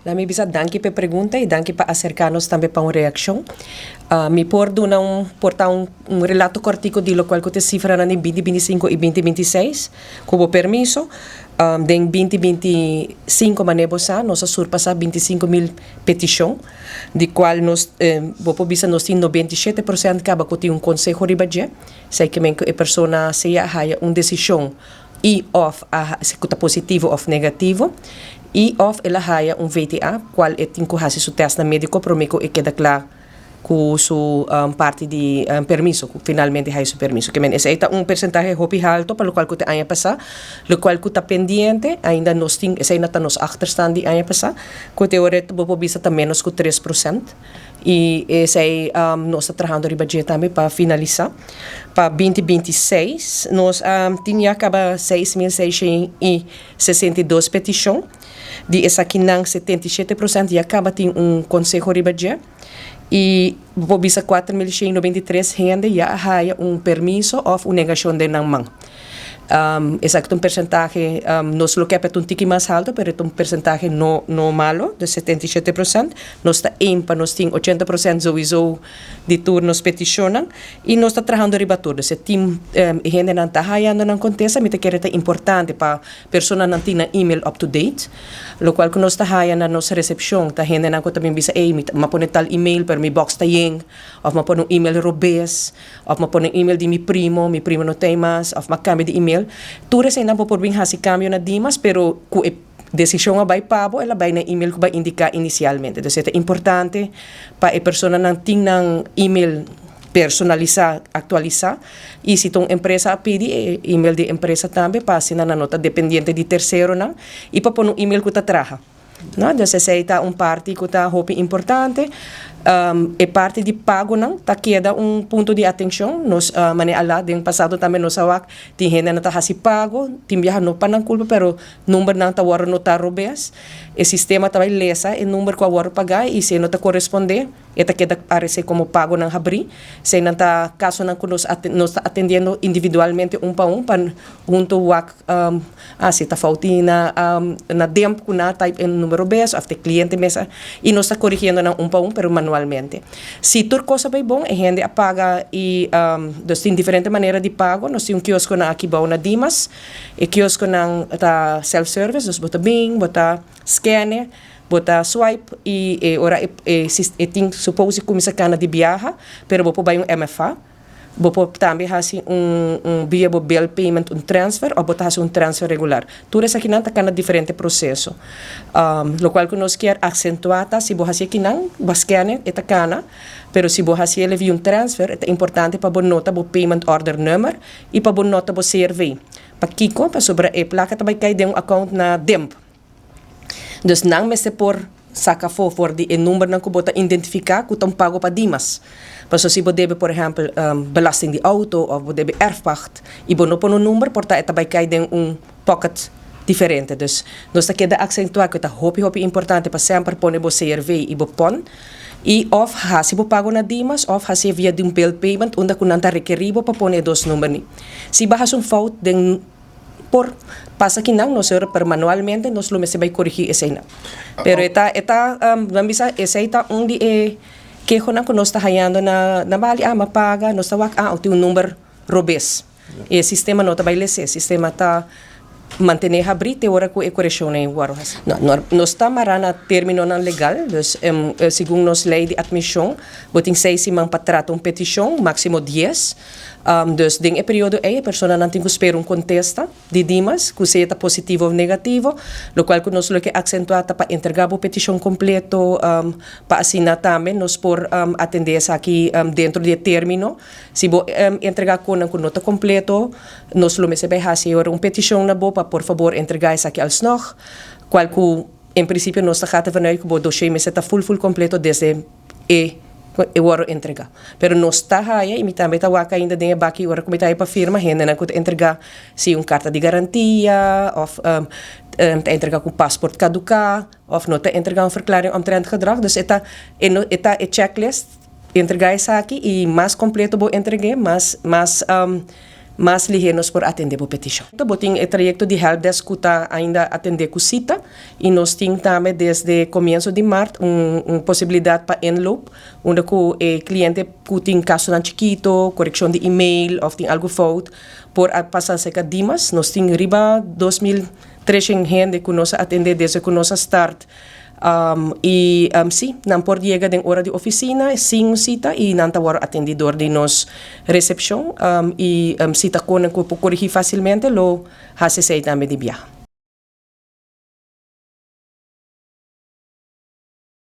Laga mi bisa danki pa e pregunta i danki pa aserká nos tambe pa un reakshon. Mi por duna un por ta un un relato kòrtiku di lokual ku ta e sifranan di 2025 i 2026, ku bo permiso. Den 2025 manera bo sa nos a surpasá 25.000 petishon, di kual nos bo por bisa nos tin 97% kaba ku tin un konseho riba dje. Esei ke men ku e persona sea a haya un desishon i òf a ku ta positivo òf negativo i òf el a haya un VTA kual e tin ku hasi su tèstnan médiko promé ku e keda kla ku su parti di permiso, ku finalmente haya su permiso. Ke men esei ta un persentahe hopi halto pa lokual ku ta aña pasá, lokual ku ta pendiente ainda nos tin esei no ta nos achterstand di aña pasá ku te ora bo por bisa ta ménos ku 3%. I esei nos ta trahando riba dje tambe pa finalisá. Pa 2026 nos a tin ya kaba 6662 petishon. Di esakinan 77% ya kaba tin un konseho riba dje. I bo por bisa 4193 hende ya a haya un permiso òf un negashon den nan man. Esaki ta un persentahe, nos lo kep e ta un tiki mas halto, pero e ta un persentahe no no malo, dus 77%. Nos ta aim pa nos tin 80% souiso di tur nos petishonnan i nos ta trahando riba tur. Dus e team, e hendenan ta hayando nan kontesta. Mi ta kere ta importante pa personanan tin nan email up to date. Lokual ku nos ta haya na nos resepshon ta hendenan ku ta bin bisa, ey mi ta, mi a pone tal email pero mi box ta yen, òf mi a pone un email robes. Of m'a pone email di mi primo, mi primo no t'ei mas, of m'a cambia di email. Tur eseinan bo por bin haci cambio na Dimas, pero cu e decision a bay pa bo, el a bay na e email cu bo a indica inicialmente. Dus e ta importante pa e personanan tin nan email personalisa, actualisa, y si ta un empresa a pidi e email di e empresa tambe pa asina nan no ta dependiente di terceronan y pa pone un email cu ta traha. No, dus esei ta un parti ku ta hopi importante. E parti di pagonan ta keda un punto di atenshon. Nos manera a la den pasado tambe nos a wak tin hendenan ta hasi pago, tin biaha no pa nan kulpa pero numbernan ta wòrdu notá robes. E sistema ta bai lesa e number ku a wòrdu pagá i si e no ta korespondé, E ta keda parece como pagonan habri. Eseinan ta casonan cu nos nos ta atendiendo individualmente un pa un pa hunto wak ah si ta fouti na na demp cu nan a type e numero bes of ta e cliente mes a y nos ta corigiendo nan un pa un pero manualmente. Si tur cos a bay bon e hende a paga y dus tin diferente manera di pago. Nos tin un kioskonan aki bou na Dimas. E kioskonan ta self service dus bo ta bin bo ta scanne. Bo ta swipe y e ora e e tin suppose di cuminsa cana di biaha, pero bo por bay un MFA. Bo por tambe haci un un via bo bill payment un transfer of bo ta haci un transfer regular. Tur esakinan ta cana diferente proceso. Locual cu nos kier accentua ta si bo haci ekinan, bo a scanne e ta cana, pero si bo haci el via un transfer e ta importante pa bo nota bo payment order nummer y pa bo nota bo CRV. Pakico? Pasobra e placa ta bay cay den un account na DIMP. Dus nan mester por saca afó for di e numbernan cu bo ta identifica cu ta un pago pa Dimas. Pasobra si bo debe por ehempel belasting di auto of bo debe erfpacht y bo no pone un number por ta e ta bay cay den un pocket diferente. Dus nos ta keda accentua cu e ta hopi hopi importante pa semper pone bo CRV y bo pon y of haci bo pago na Dimas of haci via di un bill payment unda cu nan ta rekeri bo pa pone e dos numbernan. Si bo haci un fout den. Por pasa kinan nos ora pero manualmente nos lo mester bai corigi eseinan. Pero e ta e ta nan bisa esei ta un di e kehonan ku nos ta hayando na na Bali ah m'a paga nos ta wak ah tin un number robes. E sistema no ta bai lese, e sistema ta mantene habri te ora ku e correccionnan ei wòrdu hasi. No, no nos ta mará na terminonan legal, dus segun nos lei di admision bo tin seis siman pa trata un petishon, maximo 10. Dus den e periodo ei e personanan tin ku spera un kontesta di Dimas, ku sea ta positivo òf negativo, lokual ku nos lo ke aksentuá ta pa entregá bo petishon kompleto pa asina tambe nos por atendé esaki dentro di e término. Si bo entregá konan ku no ta kompleto, nos lo mester bai hasi ora un petishon na bo pa por fabor entregá esaki alsnog, kual ku en prinsipio nos ta gata vanuit ku bo doshé mester ta ful ful kompleto desde e e wòrdu entregá. Pero nos ta haya, i mi tambe ta wak ainda den e baki ora ku mi ta haya pa firma, hendenan ku ta entregá si un karta di garantia òf ta entregá ku pasport kaduká òf no ta entregá un verklaring omtrent gedrag. Dus e ta e no e ta e checklist, entregá esaki i mas kompleto bo entreg'é mas mas. Mas lihe nos por atende bo peticion. Bo tin e trayecto di helpdesk cu ta ainda atende cu cita y nos tin tambe desde comienso di maart un posibilidad pa inloop, unda cu e cliente cu tin casonan chikito, coreccion di email of tin algo fout, por a pasa cerca Dimas. Nos tin riba 2300 hende cu nos a atende desde cu nos a start. Y si, nan por yega den ora di oficina sin un cita y nan ta wordo atendi door di nos recepcion y si ta cos cu por corigi facilmente, lo haci esey tambe di biaha.